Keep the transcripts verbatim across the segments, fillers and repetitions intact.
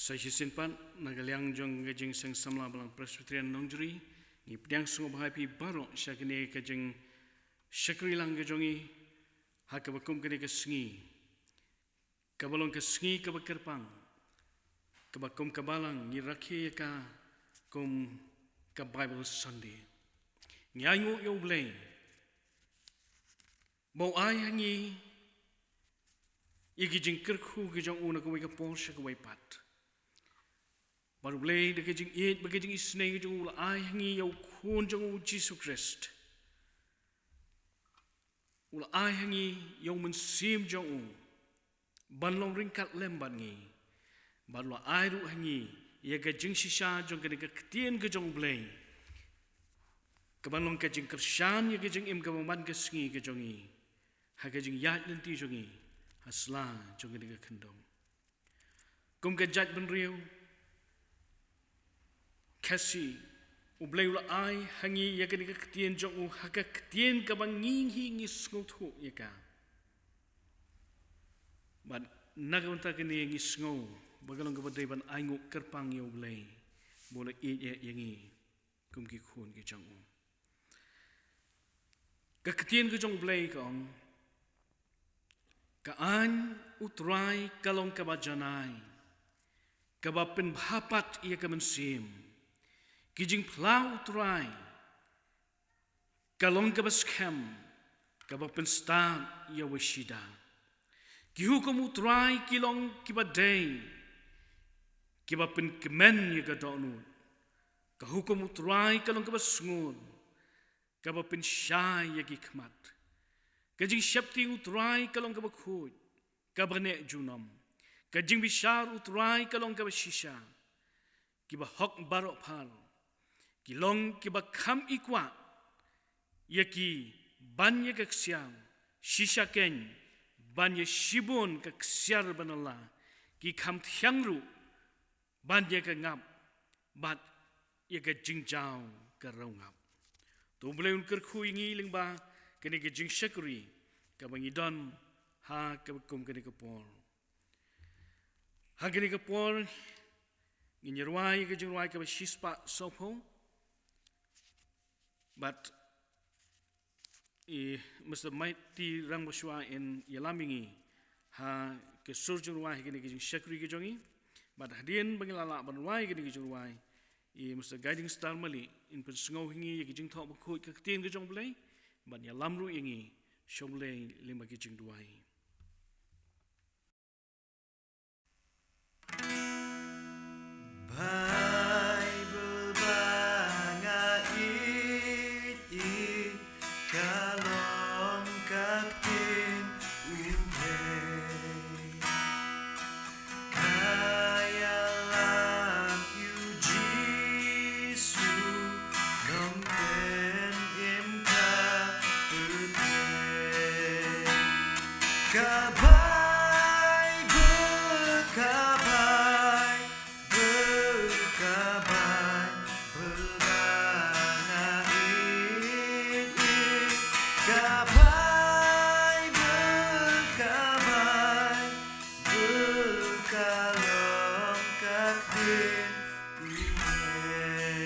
Sa shisien pat, na ka liang jong ka Jingseng Samla Balang Presbyterian Nongjri, ngi pdiang sngewbha ïa phi baroh sha kane ka jingshakri lang ka jong ngi ha kaba kum kane ka sngi, kaba long ka sngi kaba kyrpang, kaba kum ka Balang ngi rakhe ïa ka kum ka Bible Sunday. Ngi ainguh ïa U Blei ba u ai ha ngi ïa ki jingkyrkhu ki jong u na kawei ka por sha kawei pat. Bad U Blei da ka jingïeit bad ka jingisynei ka jong u, u la ai ha ngi ïa u Khun jong u Jisu Khrist. U la ai ha ngi ïa u Mynsiem jong u ban long ryngkat lem bad ngi. Bad u la ai ruh ha ngi ïa ka jingshisha jong kane ka Ktien ka jong U Blei, kaban long ka jingkyrshan ïa ka jingim kaba man ka sngi ka jong ngi, ha ka jingïaid lynti jong ngi ha sla jong kane ka khyndew. Kum ka jaitbynriew Khasi, U Blei u la ai ha ngi ïa kane ka Ktien jong u, ha ka Ktien kaba ngi hi ngi sngewthuh ïa ka. Bad na ka bynta kane ngi sngew ba ka long kaba dei ban ainguh kyrpang ïa U Blei ba u la ïeit ïa ngi kum ki khun ki jong u. Ka Ktien ka jong U Blei ka ong, ka aiñ U Trai ka long kaba janai, kaba pynbha pat ïa ka mynsiem. Ki jingphla U Trai ka long kaba skhem, kaba pynstad ïa uwei shida. Ki hukum U Trai ki long kiba dei, kiba pynkmen ïa ka dohnud. Ka hukum U Trai ka long kaba sngur, kaba pynshai ïa ki khmat. Ka jingsheptieng U Trai ka long kaba khuid, kaba neh junom. Ka jingbishar U Trai ka long kaba shisha. Kiba hok baroh phar ki long kiba kham i kwah ïa ki ban ïa ka ksiar, shisha kein ban ïa shibun ka ksiar ba nylla. Ki kham thiang ruh ban ïa ka ngap bad ïa ka jingjaw ka rangap. To U Blei un kyrkhu ïa ngi lyngba kane ka jingshakri kaba ngi don ha kaba kum kane ka por. Ha kane ka por ngin ïa rwai ïa ka jingrwai kaba shispah sawphew. Bad i Mister Mighty Rangbashwa in ïalam ïa ngi ha ka sur jingrwai ha kane ka jingshakri ka jong ngi. Bad hadien ba ngi la lah ban rwai kane ka jingrwai, i Mister Guiding Star Malik in pynsngew ha ngi ïa ka jingthoh bakhuid ka Ktien ka jong U Blei, bad ïalam ruh ïa ngi sha U Blei lyngba ka jingduwai. Baibl ba nga ïeit, ka long ka Ktien U Blei. Ka ïalam ïa u Jisu, nongpynim ka pyrthei. Ka Baibl, ka Baibl, ka Baibl ba nga ïeit, ka Baibl, ka Baibl ka long ka Ktien U Blei.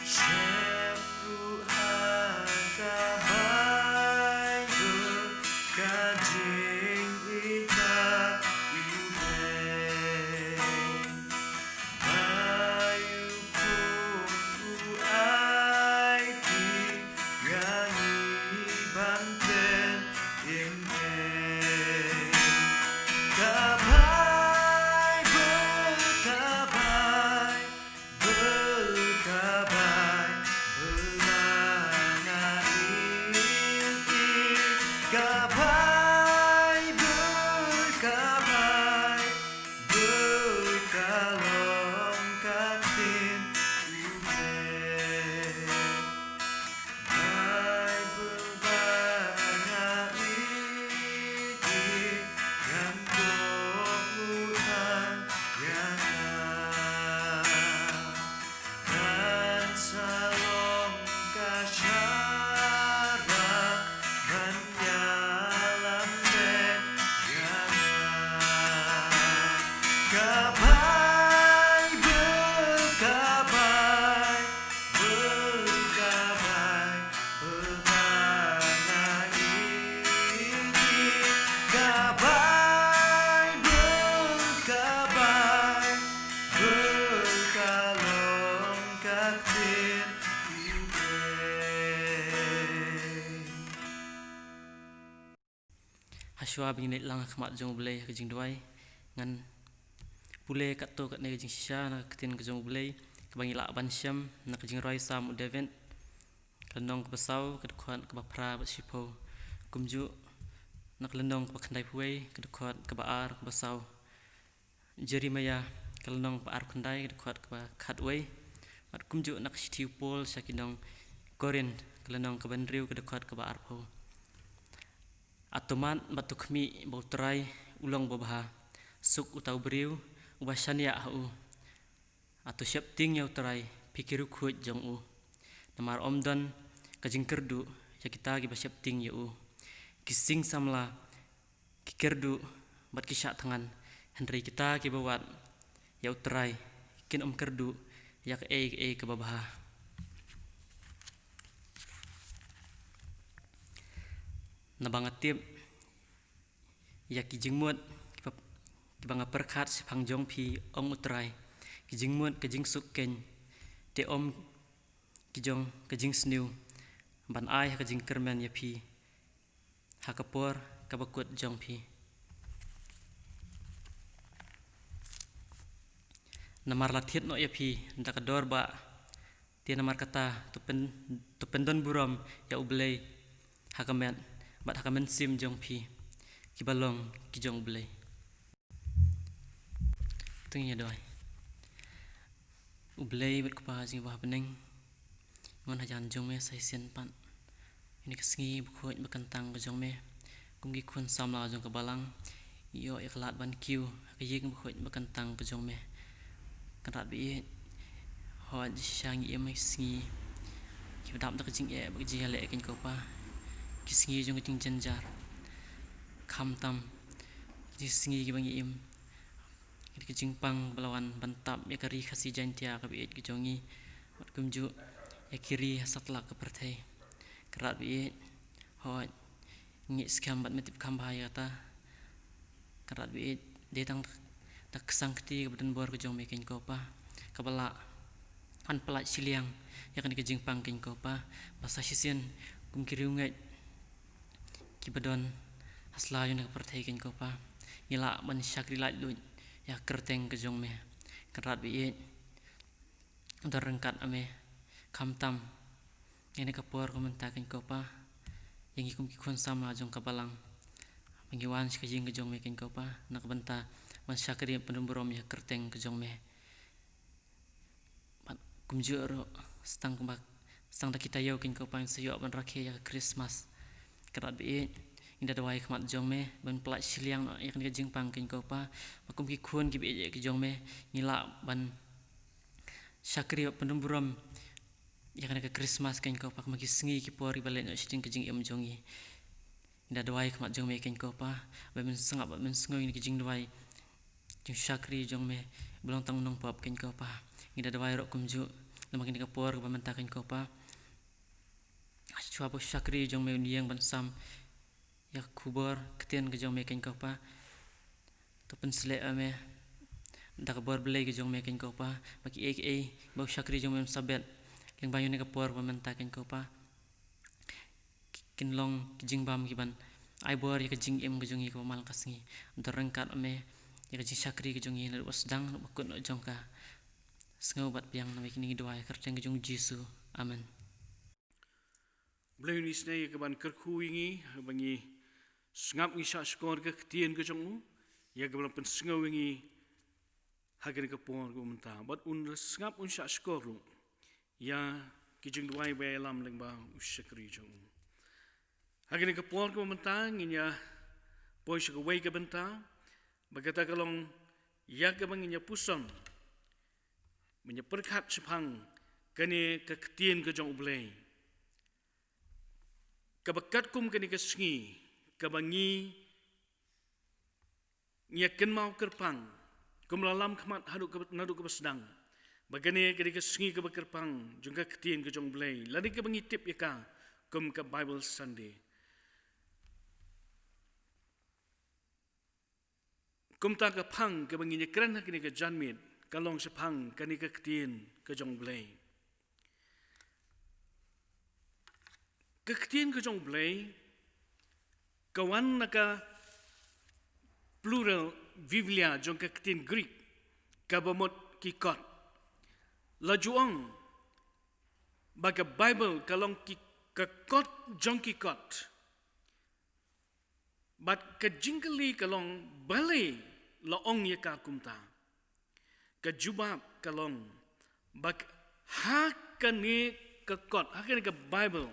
Shem ruh ha ka Baibl ka jingïeit ka U Blei. Ba u kum u aiti ïa ngi Hashwa ba ngin leit lang ha khmat jong U Blei ha ka jingduwai, ngan pule katto katne ka jingshisha na ka ktien ka jong U Blei, kaba ngi lah ban shem na ka jingrwai Salm u David, ka lynnong kaba saw, ka dkhot kaba phra bad shiphew. Kumjuh na ka lynnong kaba khyndaiphew wei, ka dkhot kaba ar, kaba saw. Jeremiah, ka lynnong kaba arphew khyndai, ka dkhot kaba khatwei. Bad kumjuh na ka shithi u Paul sha ki nong Korinth, ka lynnong kaba hynriew, ka dkhot kaba arphew. A to mad bad to khmih ba U Trai u long uba bha. Suk uta u briew uba shaniah ha u. A to sheptieng ïa U Trai, phi ki riewkhuid jong u. Namar ym don ka jingkyrduh ïa kita kiba sheptieng ïa u. Ki sing samla ki kyrduh bad ki shah thngan, hynrei kita kiba wad ïa U Trai kin ym kyrduh ïa kaei kaei kaba bha. Naba nga tip ïa ki jingmut kiba, kiba nga pyrkhat shaphang jong phi, ong U Trai, ki jingmut ka jingsuk keiñ, te ym ki jong ka jingsniew, ban ai ha ka jingkyrmen ïa phi ha ka por kaba kut jong phi. Namar la thied noh ïa phi da ka dor bah, te namar kata to pyn, to pyndon burom ïa U Blei ha ka met bad ha ka mynsiem jong phi, kiba long ki jong U Blei. To ngin ïa duwai. U Blei bad Kpa jong ngi ba ha bneng, ngi wan hajan jong me sa shisien pat ïa kane ka sngi bakhuid bakyntang ka jong me. Kum ki khun samla jong ka balang, ïoh ïa ka lad ban kiew ha ka ïing bakhuid bakyntang ka jong me. Kynrad ba ïeit, hooid shisha ngi im ha ki sngi kiba dap da ka jingeh bad ka jingïaleh, keiñ ko Pa. Ki sngi jong ka jingjynjar. Khamtam ki sngi kiba ngi im, ki jingpang ba la wan ban tap ïa ka ri Khasi Jaiñtia kaba ïeit ka jong ngi, bad kumjuh ïa ki ri ha satlak ka pyrthei. Kynrad ba ïeit, hooid, ngi skhem bad me tip kham bha ïa kata. Kynrad ba ïeit, dei tang da ka sangkti kaba donbor ka jong me, keiñ ko Pa, kaba lah ban pyllait shiliang ïa kane ka jingpang, keiñ ko Pa, ba sa shisien kum ki riewngeit kiba don ha sla jong kane ka pyrthei, keiñ ko Pa, ngi lah ban shakri laitluid ïa ka kyrteng ka jong me. Kynrad ba ïeit, don ryngkat ma me, khamtam ïa kane ka por kaba mynta, keiñ ko Pa, ïa ngi kum ki khun samla jong ka balang, ba ngi wan sha ka ïing ka jong me, keiñ ko Pa, na ka bynta ban shakri pynburom ïa ka kyrteng ka jong me. Bad kumjuh ruh, sa tang kumba, sa tang da ki taïew, keiñ ko Pa, ngin sa ïoh ban rakhe ïa ka Christmas. Kynrad ba ïeit, ngi da duwai ha khmat jong me ban pyllait shiliang noh ïa kane ka jingpang, keiñ ko Pa, ba kum ki khun kiba ïeit ki jong me, ngi lah ban shakri bad pynburom ïa kane ka Christmas, keiñ ko Pa, kum ki sngi ki por kiba leit noh shadien ka jingim jong ngi. Ngi da duwai ha khmat jong me, keiñ ko Pa, ba men sngap bad men sngew ïa kane ka jingduwai jingshakri jong me, ba long tang u nongpop, keiñ ko Pa. Ngi da duwai ruh kumjuh namar kane ka por kaba mynta, keiñ ko Pa, shuwa ba u shakri jong me un ïeng ban sam ïa ka khubor ktien ka jong me, keiñ ko Pa. To pynsleh ma me da ka bor Blei ka jong me, keiñ ko Pa, ba kiei kiei ba u shakri jong me un sa bet lyngba ïa kane ka por kaba mynta, keiñ ko Pa, kin long ki jingbam kiban ai bor ïa ka jingim ka jong ngi kaba man la ka sngi. Don ryngkat ma me ïa ka jingshakri ka jong ngi naduh ba sdang haduh ba kut noh jong ka. Sngew bad biang, namar kine ngi duwai ha ka kyrteng ka jong U Jisu. Amen. Blei un isynei ïa kaban kyrkhu ïa ngi, ba ngi sngap, ngi shahshkor ïa ka ktien ka jong u, ïa kaba la pynsngew ïa ngi ha kane ka por kaba mynta. Bad un sngap, un shahshkor ruh ïa ki jingduwai ba ïalam lyngba u shakri jong u. Ha kane ka por kaba mynta ngin ïa poi sha kawei ka bynta, ba kata ka long ïa kaba ngin ïa puson, ban ïa pyrkhat shaphang kane ka ktien ka jong U Blei, kaba katkum kane ka sngi, kaba ngi, ngi ïa kynmaw kyrpang, kum la lam khmat haduh kaba, naduh kaba sdang, ba kane ka dei ka sngi kaba kyrpang jong ka ktien ka jong U Blei, lane kaba ngi tip ïa ka kum ka Bible Sunday. Kumta ka phang kaba ngin ïa kren ha kane ka janmiet ka long shaphang kane ka ktien ka jong U Blei. Ka ktien ka jong U Blei ka wan na ka plural Biblia jong ka ktien Greek, kaba mut ki kot. La ju ong ba ka Bible ka long ki, ka kot jong ki kot. Bad ka jingkylli ka long, balei la ong ïa ka kumta? Ka jubab ka long, ba k-, ha kane ka kot, ha kane ka Bible,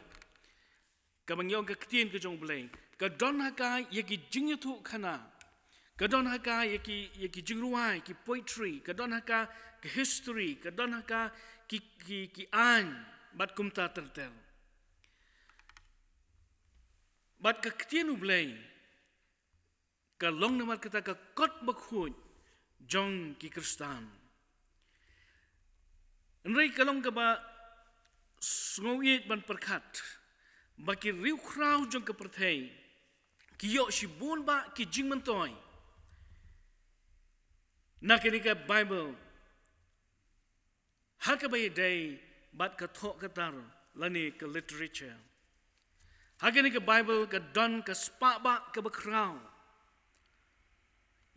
kaba ngi ong ka ktien ka jong U Blei, ka don ha ka ïa ki jingïathuhkhana, ka don ha ka ïa ki, ïa ki jingrwai, ki poetry, ka don ha ka, ka history, ka don ha ka ki, ki, ki aiñ, bad kumta ter ter. Bad ka ktien U Blei ka long namar kata ka kot bakhuid jong ki Khristan. Hynrei ka long kaba sngewsih ban pyrkhat ba ki riewkhraw jong ka pyrthei ki ïoh shibun bah ki jingmyntoi na kane ka Bible, ha kaba ïadei bad ka thoh ka tar lane ka literature. Ha kane ka Bible ka don ka spah bah kaba khraw,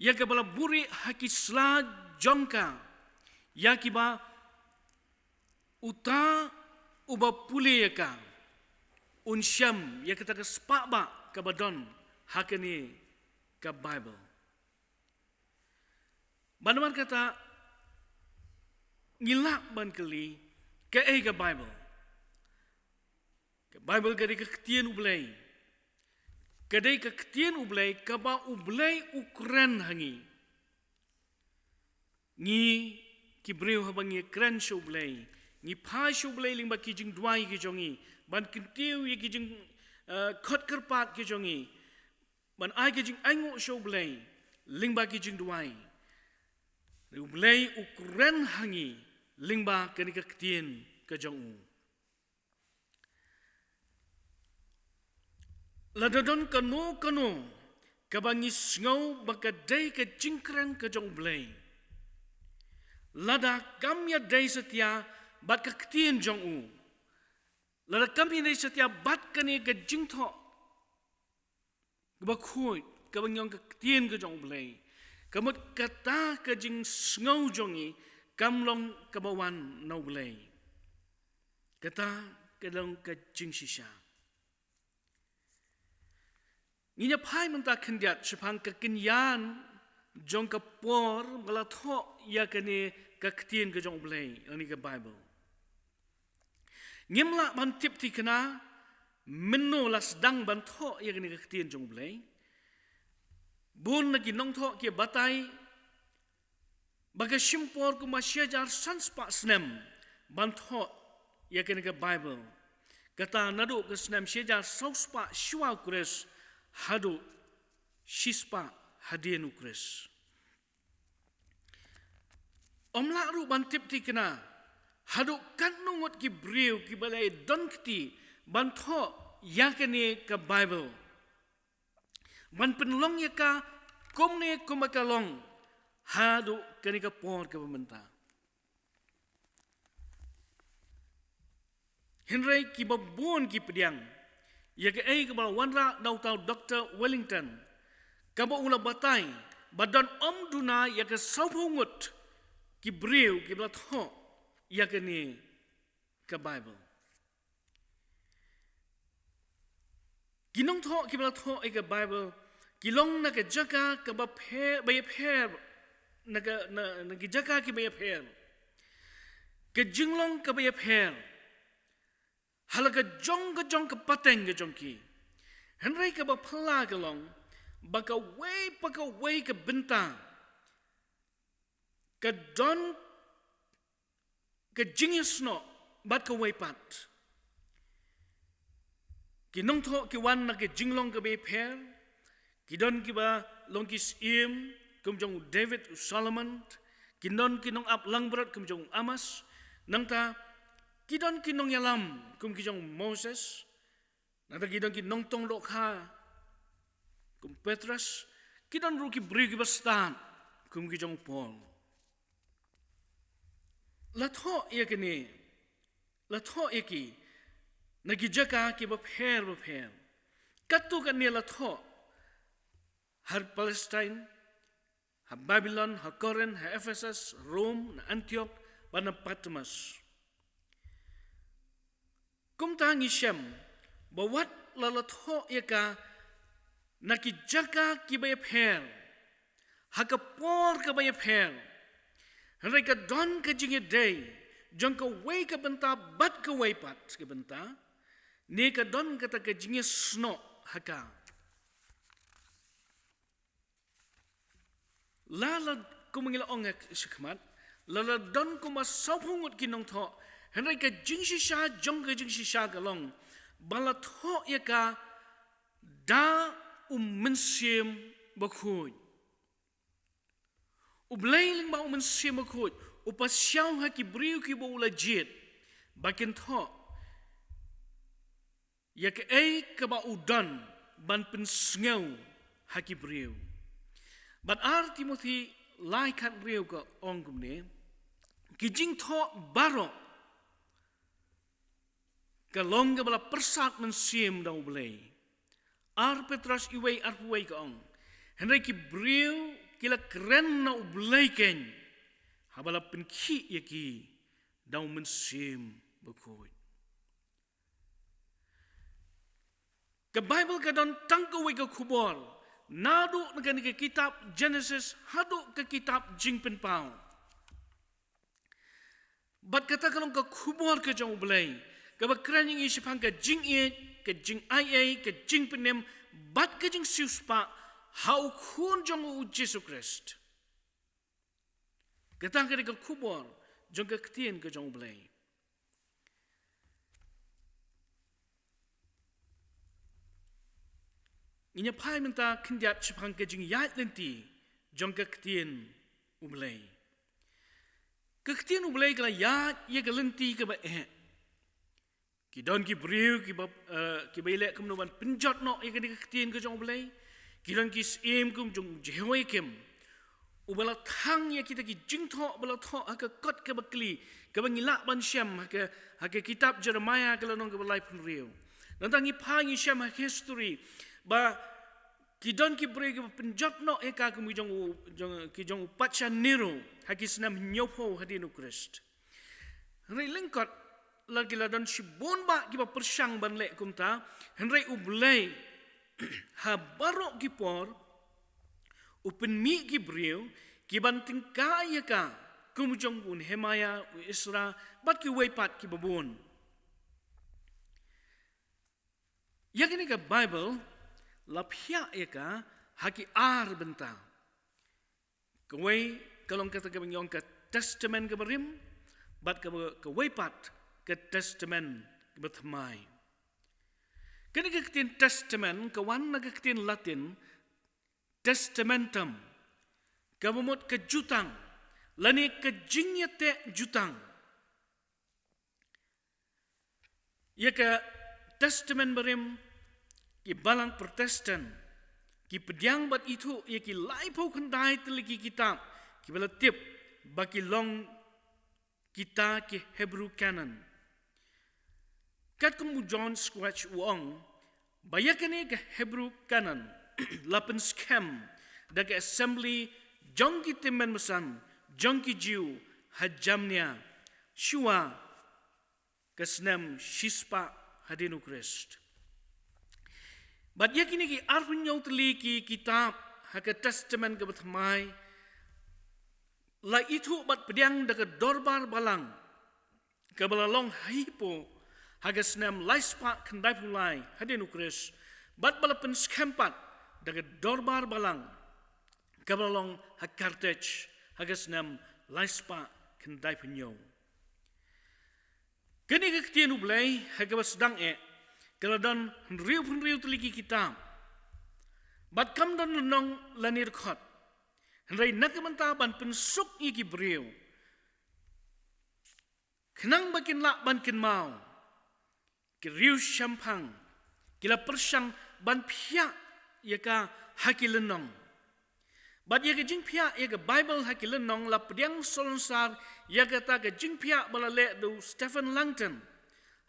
ïa kaba la buhrieh ha ki sla jong ka, ïa kiba uta uba pule ïa ka un shem ïa kata ka spah bah kaba don ha kane ka Bible. Bad namar kata, ngi lah ban kylli, kaei ka Bible? Ka Bible ka dei ka ktien U Blei. Ka dei ka ktien U Blei kaba U Blei u kren ha ngi. Ngi ki briew haba ngi kren sha U Blei, ngi phai sha U Blei lyngba ki jingduwai ki jong ngi, ban kyntiew ïa ki jing, eh, khot kyrpad ki jong ngi, ban ai ki jingainguh sha U Blei lyngba ki jingduwai. U Blei u kren ha ngi lyngba kane ka ktien ka jong u. Lada don kano kano kaba ngi sngew ba ka dei ka jingkren ka jong U Blei, lada kam ïadei satia bad ka ktien jong u, lada kam ïadei satia bad kane ka jingthoh kaba khuid, kaba ngi ong ka ktien ka jong U Blei, ka mut kata ka jingsngew jong ngi kam long kaba wan na U Blei. Kata ka long ka jingshisha. Ngin ïa phai mynta khyndiat shaphang ka kynja jong ka por ba la thoh ïa kane ka ktien ka jong U Blei, ïa kane ka Bible. Ngim lah ban tip thikna mynno la sdang ban thoh ïa kane ka ktien jong U Blei. Bun na ki nongthoh ki batai ba ka shim por kumba shi hajar san spah snem ban thoh ïa kane ka Bible. Kata naduh ka snem shi hajar saw spah shuwa U Khrist haduh shi spah hadien U Khrist. Ym lah ruh ban tip thikna haduh katno ngut ki briew kiba la don kti ban thoh ïa kane ka Bible, ban pynlong ïa ka kumne kumba ka long haduh kane ka por kaba mynta. Hynrei kiba bun ki pdiang ïa kaei kaba la wanrah da uta u Doktor Wellington, kaba u la batai ba don ym duna ïa ka sawphew ngut ki briew kiba la thoh ïa kane ka Bible. Ki nongthoh kiba la thoh ïa ka Bible ki long na ka jaka kaba pher, ba ïapher, na ka, na, na ki jaka kiba ïapher, ka jinglong kaba ïapher ha la ka jong ka jong ka pateng ka jong ki. Hynrei kaba phylla ka long ba kawei pa kawei ka bynta ka don ka jingïasnoh bad kawei pat. Ki nongthoh ki wan na ka jinglong kaba ïapher, ki don kiba long ki syiem kum jong u David, u Solomon, ki don ki nongap langbrot kum jong u Amos, nangta ki don ki nongïalam kum ki jong u Moses, nangta ki don ki nongtong dohkha kum Petros, ki don ruh ki briew kiba stad kum ki jong u Paul. La thoh ïa kine, la thoh ïa ki na ki jaka kiba pher ba pher. Katto katne la thoh ha ri Palestine, ha Babilon, ha Korinth, ha Ephesus, Rom, na Antiok, bad na Patmos. Kumta ngi shem ba wat la la thoh ïa ka na ki jaka kiba ïapher, ha ka por kaba ïapher, hynrei ka don ka jingïadei jong kawei ka bynta bad kawei pat ka bynta, ne ka don kata ka jingïasnoh ha ka. La la, kum ngi la ong ha shakhmat, la la don kumba sawphew ngut ki nongthoh, hynrei ka jingshisha jong ka jingshisha ka long ba la thoh ïa ka da U Mynsiem Bakhuid. U Blei lyngba U Mynsiem Bakhuid u pasiaw ha ki briew kiba u la jied ba kin thoh ïa kaei kaba u don ban pynsngew ha ki briew. Bad ar Timothi lai khathynriew ka ong kumne, ki jingthoh baroh ka long kaba la pyrsad mynsiem da U Blei. Ar Petros iwei arphew wei ka ong, hynrei ki briew ki la kren na U Blei keiñ haba la pynkhih ïa ki da U Mynsiem Bakhuid. Ka Baibl ka don tang kawei ka khubor, naduh na kane ka kitab Genesis haduh ka kitab Jingpynpaw. Bad kata ka long ka khubor ka jong U Blei kaba kren ïa ngi shaphang ka jingïeit, ka jingaiei, ka jingpynim, bad ka jingsiewspah ha U Khun jong U Jisu Khrist. Kata ka dei ka khubor jong ka ktien ka jong U Blei. Ngin ïa phai mynta khyndiat shaphang ka jingïaid lynti jong ka ktien U Blei. Ka ktien U Blei ka la ïaid ïa ka lynti kaba eh. Ki don ki briew kiba, eh, kiba ïaleh kumno ban pynjot noh ïa kane ka ktien ka jong U Blei. Ki don ki syiem kum jong Jehoiakim, uba la thang ïa kita ki jingthoh ba la thoh ha ka kot kaba kli, kaba ngi lah ban shem ha ka, ha ka kitab Jeremiah ka lynnong kaba laiphew hynriew. Nangta ngi phai ngi shem ha ka history ba ki don ki briew kiba pynjot noh ïa ka kum ki jong u, jong, ki jong u patsha Nero ha ki snem hynñiewphew hadien U Khrist. Hynrei lyngkot la ki la don shibun bah kiba pyrshang ban leh kumta, hynrei U Blei ha baroh ki por u pynmih ki briew ki ban tyngkai ïa ka, kum jong u Nehemiah, u Ezra, bad kiwei pat kiba bun. Ïa kane ka Baibl la phiah ïa ka ha ki ar bynta. Kawei ka long kata kaba ngi ong ka Testament kaba rim, bad kaba, kawei pat ka Testament kaba thymmai. Kane ka ktien Testament ka wan na ka ktien Latin testamentum, kaba mut ka jutang lane ka jingïateh jutang. Ïa ka Testament barim, ki balang Protestant ki pdiang bad ithuh ïa ki laiphew khyndai tylli ki kitab kiba la tip ba ki long kita ki Hebrew Canon. Katkum u John Squatch u ong ba ïa kane ka Hebrew Canon la pynskhem da ka Assembly jong ki tymmen basan jong ki Jiw ha Jamnia, shuwa ka snem shispah hadien U Khrist. Bad ïa kine ki arphew hynñiew tylli ki kitab ha ka Testament kaba thymmai la ithuh bad pdiang da ka dorbar balang kaba la long ha Hippo ha ka snem laispah khyndaiphew lai hadien U Khrist, bad ba la pynskhem pat da ka dorbar balang kaba la long ha Carthage ha ka snem laispah khyndaiphew hynñiew. Kane ka ktien U Blei ha kaba sdang eh ka la don hynriewphew hynriew tylli ki kitab, bad kam don lynnong lane dkhot. Hynrei na ka bynta ban pynsuk ïa ki briew khnang ba kin lah ban kynmaw, ki riewshemphang ki la pyrshang ban phiah ïa ka ha ki lynnong. Bad ïa ka jingphiah ïa ka Baibl ha ki lynnong la pdiang salonsar ïa kata ka jingphiah ba la leh da u Stephen Langton,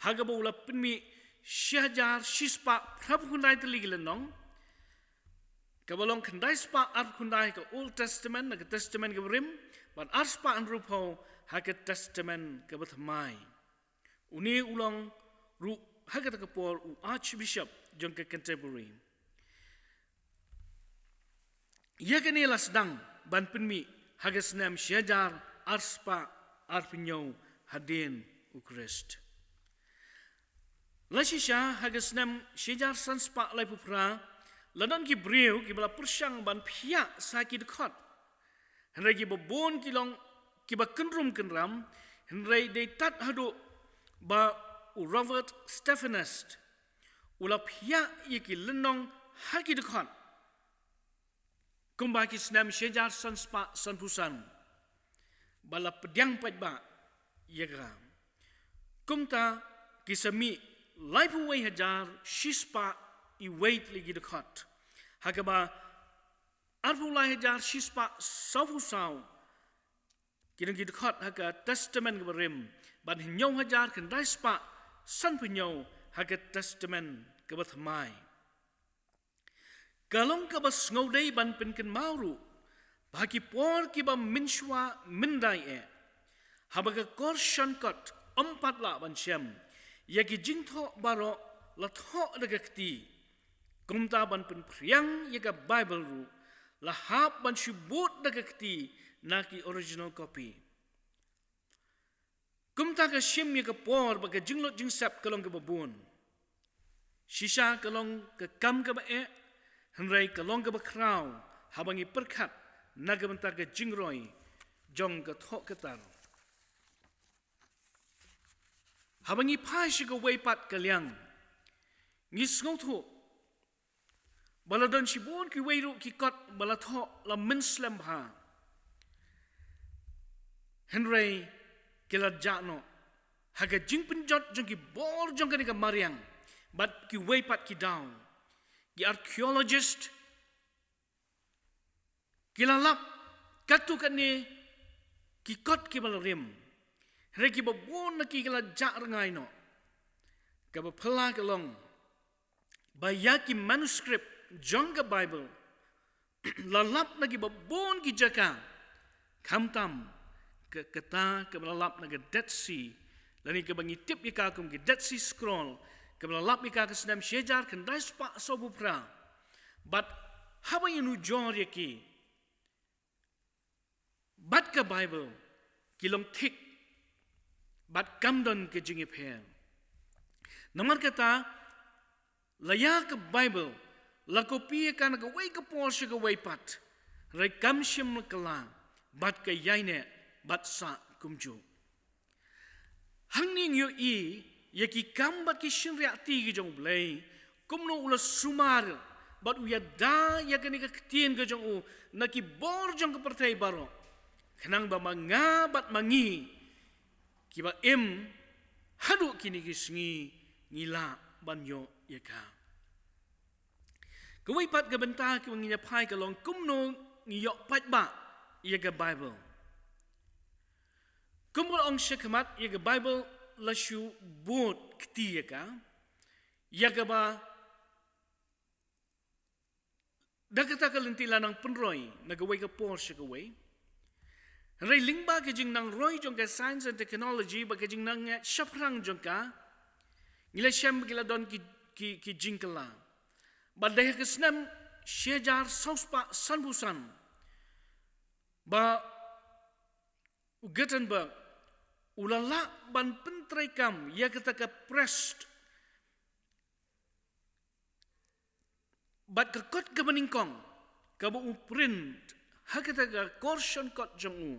ha kaba u la pynmih shi hajar shispah phraphew khyndai tylli ki lynnong. Kaba long khyndai spah arphew khyndai ha ka Old Testament, na ka Testament kaba rim, bad ar spah hynriewphew ha ka Testament kaba thymmai. Une u long ruh ha kata ka por u Archbishop jong ka Canterbury. Ïa kane la sdang ban pynmih ha ka snem shi hajar ar spah arphew hynñiew hadien u Khrist. La shisha ha ka snem shi hajar san spah laiphew phra, la don ki briew kiba la pyrshang ban phiah sa ki dkhot. Hynrei kiba bun ki long kiba kynrum kynram, hynrei dei tad haduh ba u Robert Stephanus u la phiah ïa ki lynnong ha ki dkhot. Kumba ki snem shi hajar san spah sanphew san, ba la pdiang paidbah ïa ka. Kumta ki sa mih laiphew wei hajar shi spah i wei tylli ki dkhot. Ha kaba arphew lai hajar shi spah sawphew saw ki don ki dkhot ha ka Testament kaba rim, bad hynñiew hajar khyndai spah sanphew hynñiew ha ka Testament kaba thymmai. Ka long kaba sngewdei ban pynkynmaw ruh ba ha ki por kiba mynshuwa myndai eh, haba ka kor shon kot ym pat lah ban shem, ïa ki jingthoh baroh la thoh da ka kti. Kumta ban pynphriang ïa ka Baibl ruh la hap ban shu bud da ka kti na ki original copy. Kumta ka shim ïa ka por ba ka jinglut jingsep ka long kaba bun. Shisha ka long ka kam kaba eh, hynrei ka long kaba khraw haba ngi pyrkhat na ka bynta ka jingroi jong ka thoh ka tar. Haba ngi phai sha kawei pat ka liang, ngi sngewthuh ba la don shibun kiwei ruh ki kot ba la thoh la mynslem bha, hynrei ki la jah noh ha ka jingpynjot jong ki bor jong kane ka mariang. Bad kiwei pat ki daw ki archaeologist ki la lap katto katne ki kot kiba la rim, hynrei kiba bun na ki ki la jah rngai noh. Kaba phylla ka long ba ïa ki manuscript jong ka Baibl la lap na kiba bun ki jaka, khamtam ka, kata kaba la lap na ka Dead Sea, lane kaba ngi tip ïa ka kum ka Dead Sea Scroll, kaba la lap ïa ka ka snem shi hajar khyndai spah sawphew phra. Bad haba ngi nujor ïa ki bad ka Baibl, ki long thik bad kam don ka jingïapher. Namar kata, la ïa ka Baibl la copy ïa ka na kawei ka por sha kawei pat, hynrei kam shym la kylla bad ka ïaineh bad sah kumjuh. Hangne ngi ïohi ïa ki kam bad ki shynriahti ki jong U Blei, kumno u la sumar bad u ïada ïa kane ka ktien ka jong u na ki bor jong ka pyrthei baroh, khnang ba ma nga bad ma ngi kiba im haduh kine ki sngi ngi lah ban ïoh ïa ka. Kawei pat ka bynta kaba ngin ïa phai ka long kumno ngi ïoh paidbah ïa ka Baibl. Kumba la ong shakhmat, ïa ka Baibl la shu bud kti ïa ka, ïa kaba da kata ka lynti la nang pynroi na kawei ka por sha kawei. Hynrei lyngba ka jingnangroi jong ka science and technology bad ka jingnang shaphrang jong ka, ngi la shem ba ki la don ki, ki, ki jingkylla. Bad dei ha ka snem shi hajar saw spah sanphew san ba u Gutenberg u la lah ban pyntreikam ïa kata ka press bad ka kot kaba nyngkong kaba u print ha kata ka kor shon kot jong u,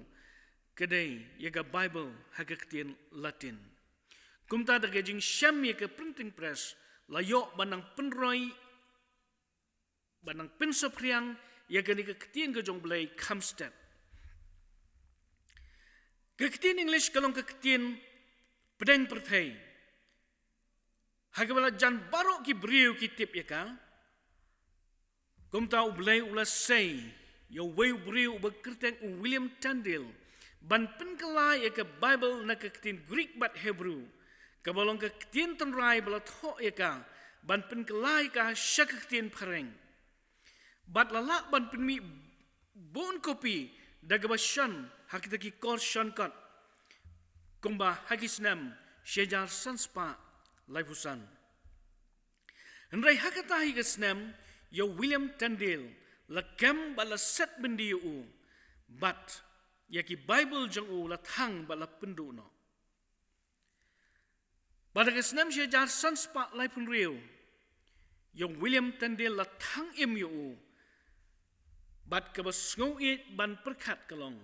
ka dei ïa ka Baibl ha ka ktien Latin. Kumta da ka jingshem ïa ka printing press la ïoh ban nang pynroi, ban nang pynsaphriang ïa kane ka ktien ka jong U Blei kham stet. Ka ktien English ka long ka ktien pdeng pyrthei. Ha kaba la jan baroh ki briew ki tip ïa ka. Kumta U Blei u la sei ïa uwei u briew uba kyrteng u William Tyndale ban pynkylla ïa ka Baibl na ka ktien Greek bad Hebrew, kaba long ka ktien tynrai ba la thoh ïa ka, ban pynkylla ïa ka sha ka ktien phareng. Bad la lah ban pynmih bun kopi da kaba shon ha kita ki kor shon kot, kumba ha ki snem shi hajar san spah laiphew san. Hynrei ha kata hi ka snem, ïa u William Tyndale la kem bad la set byndi ïa u, bad ïa ki Baibl jong u la thang bad la pynduh noh. Bad ha ka snem shi hajar san spah laiphew hynriew, ïa u William Tyndale la thang im ïa u, bad kaba sngewieit ban pyrkhat ka long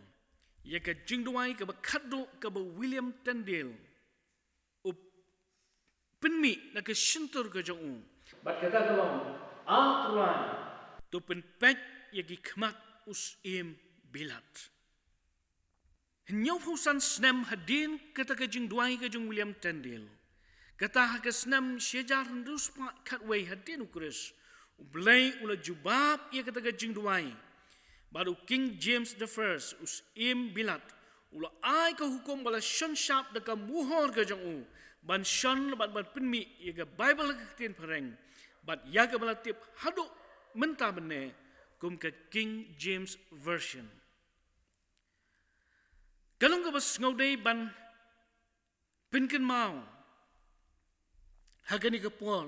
ïa ka jingduwai kaba khatduh kaba u William Tyndale u pynmih na ka shyntur ka jong u. Bad kata ka long, A Trai, to pynpeit ïa ki khmat u Syiem Bilat. Hynñiewphew san snem hadien kata ka jingduwai ka jong u William Tyndale, kata ha ka snem shi hajar hynriew spah khatwei hadien u Khrist, U Blei u la jubab ïa kata ka jingduwai. Bad u King James the First, u Syiem Bilat, u la ai ka hukum ba la shon shap da ka muhor ka jong u ban shon bad ban pynmih ïa ka Baibl ha ka ktien phareng, bad ïa kaba la tip haduh mynta mynne kum ka King James Version. Ka long kaba sngewdei ban pynkynmaw ha kane ka por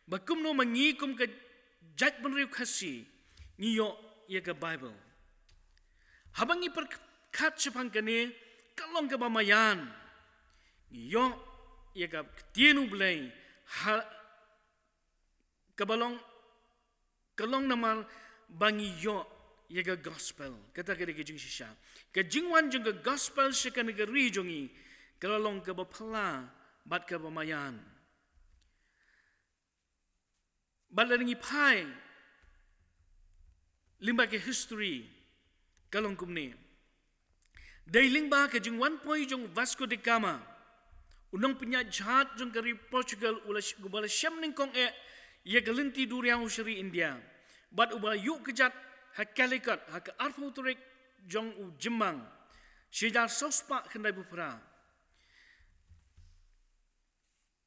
ba kumno ma ngi kum ka jaitbynriew Khasi ngi ïoh ïa ka Baibl. Haba ngi pyrkhat shaphang kane, ka long kaba maïan. Ngi ïoh ïa ka ktien U Blei ha kaba long, ka long namar ba ngi ïoh ïa ka gospel. Kata ka dei ka jingshisha. Ka jingwan jong ka gospel sha kane ka ri jong ngi ka la long kaba phylla bad kaba maïan. Bad lada ngi phai lyngba ka history, ka long kumne. Dei lyngba ka jingwan poi jong Vasco da Gama, u nongpynïaid jhad jong ka ri Portugal, u la sh-, uba la shem nyngkong eh ïa ka lynti duriaw sha ri India, bad uba la ïuh kjat ha Calicut ha ka arphew tarik jong u Jymmang, shi hajar saw spah khyndaiphew phra.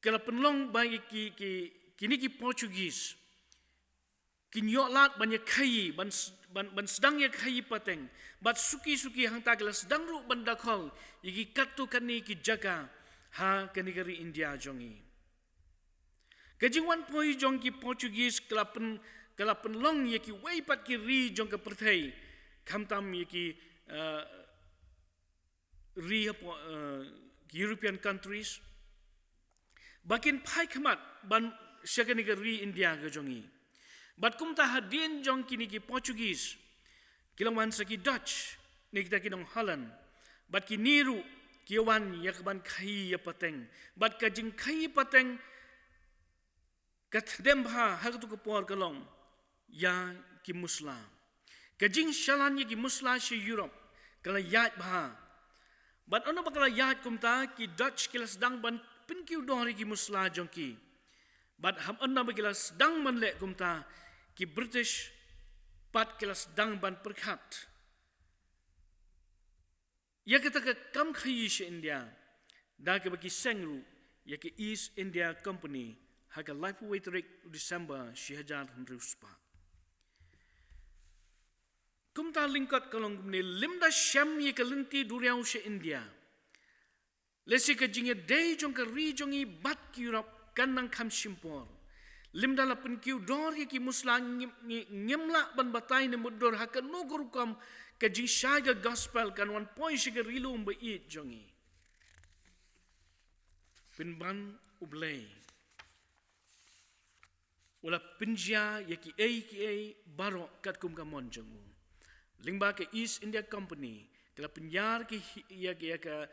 Ka la pynlong ba ki, ki, kine ki Portuguese kin ïoh lad ban ïa khaïi, ban s-, ban, ban sdang ïa khaïi pateng. Bad suki suki hangta ki la sdang ruh ban dakhol ïa ki katto katne ki jaka ha kane ka ri India jong ngi. Ka jingwan poi jong ki Portuguese ka la pyn-, ka la pynlong ïa kiwei pat ki ri jong ka pyrthei, khamtam ïa ki, eh, ri hapoh, eh, European countries, ba kin phai khmat ban sha kane ka ri India ka jong ngi. Bad kumta hadien jong kine ki Portuguese, ki la wan sa ki Dutch, ne kita ki nong Holland. Bad kine ruh ki wan ïa ka ban khaïi ïa pateng. Bad ka jingkhaïi pateng ka thdem bha ha katu ka por ka long ïa ki musla. Ka jingshalan ïa ki musla sha Europe ka la ïaid bha. Bad ynda ba ka la ïaid kumta, ki Dutch ki la sdang ban pynkiew dor ïa ki musla jong ki. Bad haba ynda ba ki la sdang ban leh kumta, ki British pat ki la sdang ban pyrkhat ïa kata ka kam khaïi sha India, da kaba ki seng ruh ïa ka East India Company ha ka laiphew wei tarik December shi hajar hynriew spah. Kumta lyngkot ka long kumne, lymda shem ïa ka lynti duriaw sha India, lehse ka jingïadei jong ka ri jong ngi bad ki Europe kan nang kham shim por. Lymda la pynkiew dor ïa ki musla, ngi, ngi, ngim lah ban batai ne mutdur ha kano ka rukom ka jingshai ka gospel kan wan poi sha ka ri lum ba ïeit jong ngi. Pynban U Blei u la pynjia ïa kiei kiei baroh katkum ka mon jong u. Lyngba ka East India Company, ka la pynïar ki hi-, ïa, ïa ka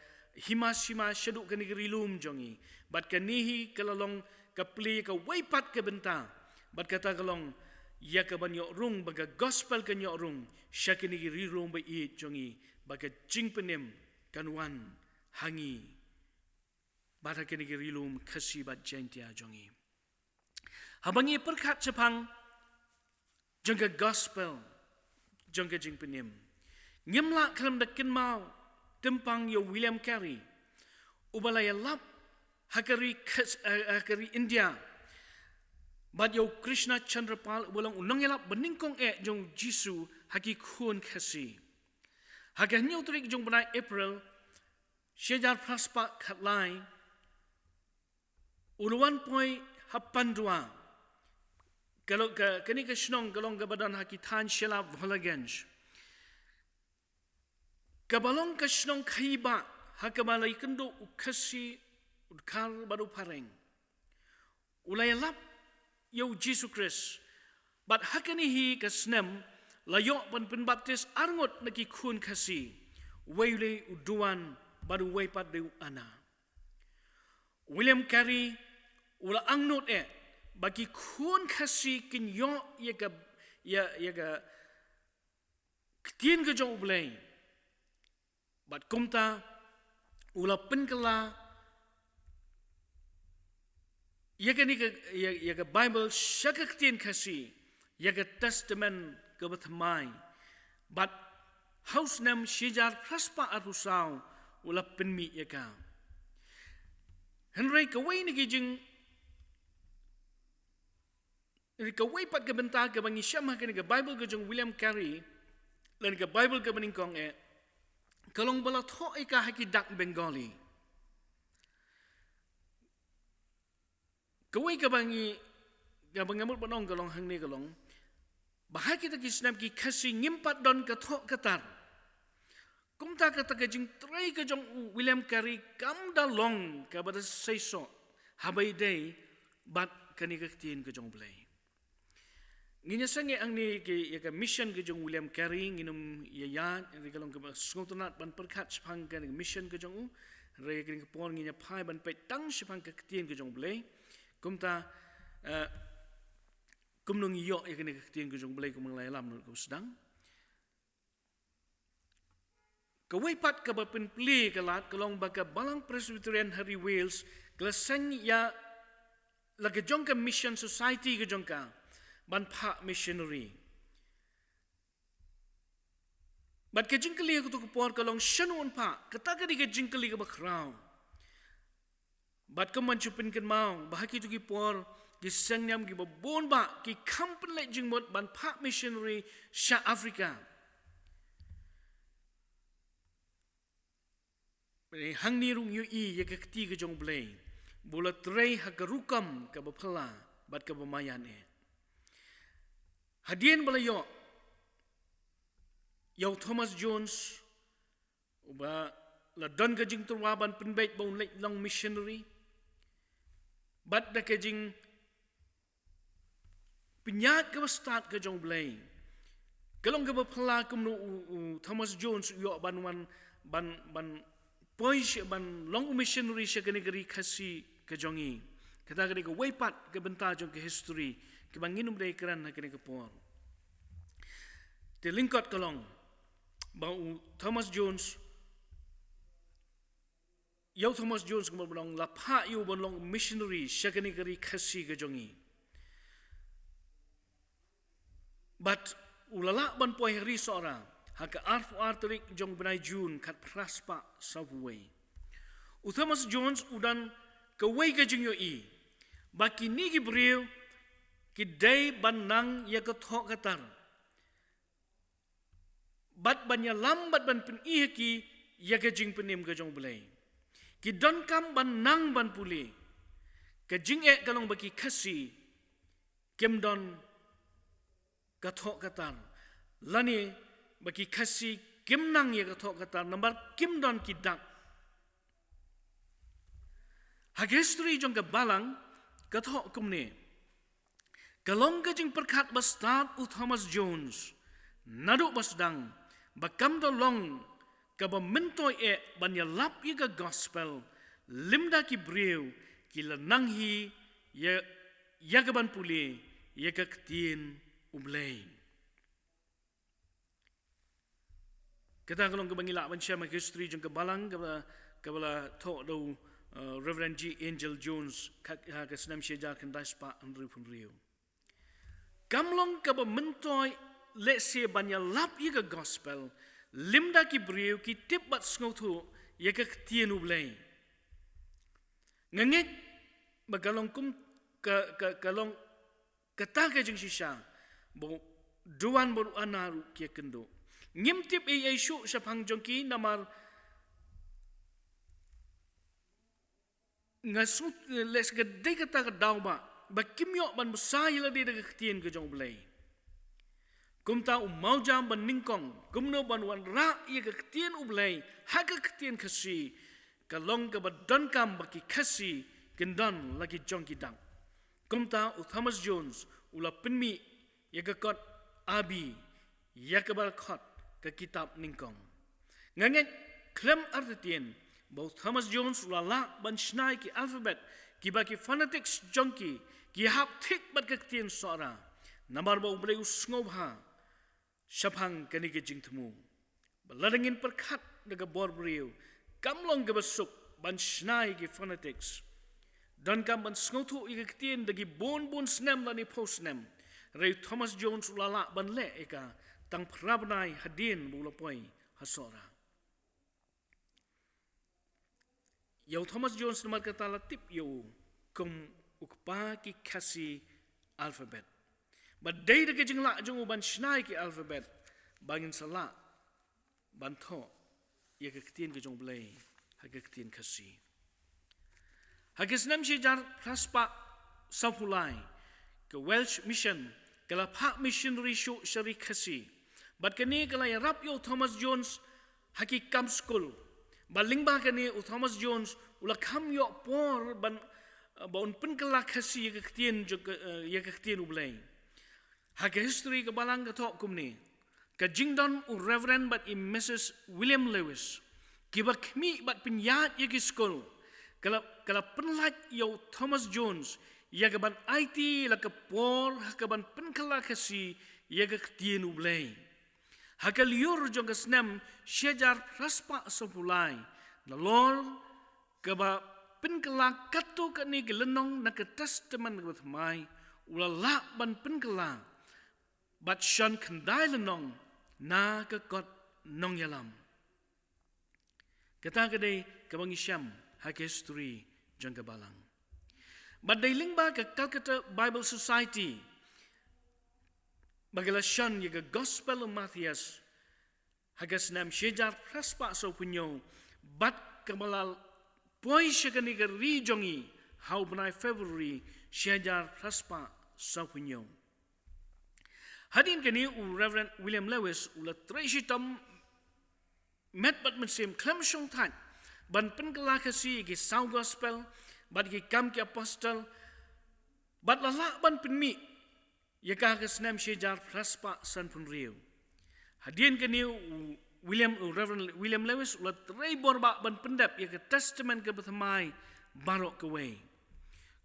hima shima shaduh kane ka ri lum jong ngi. Bad kane hi ka la long ka plie kawei pat ka bynta. Bad kata ka long ïa ka ban ïoh rung, ba ka gospel kan ïoh rung sha kane ka ri lum ba ïeit jong ngi, ba ka jingpynim kan wan ha ngi bad ha kane ka ri lum Khasi bad Jaintia jong ngi. Haba ngi pyrkhat shaphang jong ka gospel, jong ka jingpynim, ngim lah khlem da kynmaw tympang ïa u William Carey, uba la ïalap ha ka ri Khas-, eh, ha ka ri India, Bad ïa u Krishna Chandra Pal, uba long u nongïalap banyngkong eh jong u Jisu ha ki khun Khasi. Ha ka hynñiew tarik jong u bnai April, shi hajar phra spah khatlai, u la wan poi ha Pandua. Ka long ka, kane ka shnong ka long kaba don ha ki thaiñ Shella Bhola Ganj. Kaba long ka shnong khaïi bah, ha kaba la ïakynduh u Khasi, u Dkhar bad u Phareng. U la ïalap ïa u Jisu Khrist. Bad ha kane hi ka snem la ïoh ban pynbaptis arngut na ki khun Khasi. Uwei u dei u Duan bad uwei pat u dei u Anna. William Carey u la angnud eh ba ki khun Khasi kin ïoh ïa ka, ïa, ïa ka ktien ka jong U Blei. Bad kumta u la pynkylla ïa kane ka, ïa, ïa ka Baibl sha ka ktien Khasi, ïa ka Testament kaba thymmai. Bad ha u snem shi hajar phra spah arphew saw u la pynmih ïa ka. Hynrei kawei na ki jing Ri kawei pat ka bynta kaba ngi shem ha kane ka Baibl ka jong William Carey, lane ka Baibl kaba nyngkong eh, ka long ba la thoh ïa ka ha ki dak Bengali. Kawei kaba ngi, kaba nga mut ban ong ka long hangne ka long ba ha kita ki snem ki Khasi ngim pat don ka thoh ka tar. Kumta kata ka jingtrei ka jong u William Carey kam da long kaba da seisoh haba ïadei bad kane ka ktien ka jong U Blei. Ngin ïa sangeh hangne ki, ïa ka mission ka jong William Carey, ngin ym ïa ïa, hynrei ka long kaba sngewtynnat ban pyrkhat shaphang ka mission ka jong u, hynrei kane ka por ngin ïa phai ban peit tang shaphang ka ktien ka jong U Blei. Kumta, eh, kumno ngi ïoh ïa kane ka ktien ka jong U Blei kumba nga la ïalam noh kaba sdang. Kawei pat kaba pynplie ka lad ka long ba ka Balang Presbyterian ha ri Wales ka la seng ïa la ka jong ka Mission Society ka jong ka ban phah missionary. Bad ka jingkylli ha kato ka por ka long shano yn phah, kata ka dei ka jingkylli kaba khraw. Bad kumban shu pynkynmaw ba ha kito ki por ki seng niam kiba bun bah ki kham pynleit jingmut ban phah missionary sha Africa. Hangne ruh ngi ïohi ïa ka kti ka jong U Blei ba u la trei ha ka rukom kaba phylla bad kaba maïan eh. Hadien ba la ïoh ïa u Thomas Jones, uba la don ka jingtyrwa ban pynbeit ba un leit long missionary. Bad da ka jingpynïaid kaba stad ka jong U Blei, ka long kaba phylla kumno u, u Thomas Jones u ïoh ban wan, ban, ban poi sha, ban long u missionary sha kane ka ri Khasi ka jong ngi. Kata ka dei kawei pat ka bynta jong ka history kaba ngin ym dei kren ha kane ka por. Te lyngkot ka long ba u Thomas Jones, ïa u Thomas Jones kumba la ong, la phah ïa u ban long missionary sha kane ka ri Khasi ka jong ngi. Bad u la lah ban poi ha ri Sohra ha ka arphew ar tarik jong u bnai June khatphra spah sawphew wei. U Thomas Jones u don kawei ka jingïohi ba kine ki briew ki dei ban nang ïa ka thoh ka tar. Bad ban ïalam bad ban pyni ha ki ïa ka jingpynim ka jong U Blei. Ki donkam ban nang ban pule. Ka jingeh ka long ba ki Khasi kim don ka thoh ka tar. Lane ba ki Khasi kim nang ïa ka thoh ka tar namar kim don ki dak. Ha ka history jong ka Balang ka thoh kumne. Ka long ka jingpyrkhat ba stad u Thomas Jones naduh ba sdang ba kam da long kaba myntoi eh ban ïalap ïa ka gospel lymda ki briew ki la nang hi ïa, ïa ka ban pule ïa ka ktien U Blei. Kata ka long kaba ngi lah ban shem ha ka history jong ka Balang kaba, kaba la thoh da u, uh, Reverend G Angel Jones ka, ha ka snem shi hajar khyndai spah hynriewphew hynriew. Kam long kaba myntoi lehse ban ïalap ïa ka gospel lymda ki briew ki tip bad sngewthuh ïa ka ktien U Blei. Nga ngeit ba ka long kum ka, ka, ka long kata ka jingshisha ba u Duan bad u Anna ruh ki ïakynduh. Ngim tip ei ei shuh shaphang jong ki namar nga sngewthuh leh ka dei kata ka daw ba ba kim ïoh ban bsa ïa lade da ka ktien ka jong U Blei. Kumta u mawjam ba nyngkong kumno ban wanrah ïa ka ktien U Blei ha ka ktien Khasi ka long kaba donkam ba ki Khasi kin don la ki jong ki dak. Kumta u Thomas Jones u la pynmih ïa ka kot A B ïa kaba la khot ka kitab nyngkong. Nga ngeit khlem artatien ba u Thomas Jones u la lah ban shna ïa ki alphabet kiba ki phonetics jong ki ki hap thik bad ka ktien Sohra. Namar ba U Blei u sngewbha shaphang kane ka jingthmu. Ba lada ngin pyrkhat da ka bor briew kam long kaba suk ban shna ïa ki phonetics. Donkam ban sngewthuh ïa ka ktien da ki bun bun snem lane phew snem. Hynrei u Thomas Jones u la lah ban leh ïa ka tang phra bnai hadien ba u la poi ha Sohra. Ïa u Thomas Jones namar kata la tip ïa u kum u kpa ki Khasi alphabet. Ba dei da ka jinglah jong u ban shna ïa ki alphabet ba ngin sa lah ban thoh ïa ka ktien ka jong U Blei ha ka ktien Khasi. Ha ka snem shi hajar phra spah sawphew lai ka Welsh Mission ka la phah missionary shuh sha ri Khasi. Bad kane ka la ïarap ïa u Thomas Jones ha ki kam skul. Bad lyngba kane u Thomas Jones u la kham ïoh por ban, ba un pynkylla Khasi ïa ka ktien jong ka, eh, ïa ka ktien U Blei. Ha ka history ka balang ka thoh kumne. Ka jingdon u Reverend bad i Missus William Lewis kiba khmih bad pynïaid ïa ki skul ka la, ka la pynlait ïa u Thomas Jones ïa ka ban aiti la ka por ha ka ban pynkylla Khasi ïa ka ktien U Blei. Ha ka lyiur jong ka snem shi hajar phra spah sawphew lai, nalor kaba pynkylla katto katne ki lynnong na ka Testament kaba thymmai, u la lah ban pynkylla bad shon khyndai lynnong na ka kot nongïalam. Kata ka dei kaba ngi shem ha ka history jong ka balang. Bad dei lyngba ka Calcutta Bible Society ba ka la shon ïa ka Gospel u Mathaios ha ka snem shi hajar phra spah sawphew hynñiew bad kaba la poi sha kane ka ri jong ngi ha u bnai February shi hajar phra spah sawphew hynñiew. Hadien kane u Reverend William Lewis u la trei shitom met bad mynsiem khlem shongthait ban pynkylla Khasi ïa ki saw gospel bad ki Kam ki Apostol bad la lah ban pynmih ïa ka ha ka snem shi hajar phra spah sanphew hynriew. Hadien kane u William, u Reverend William Lewis u la trei bor bha ban pyndep ïa ka Testament kaba thymmai baroh kawei.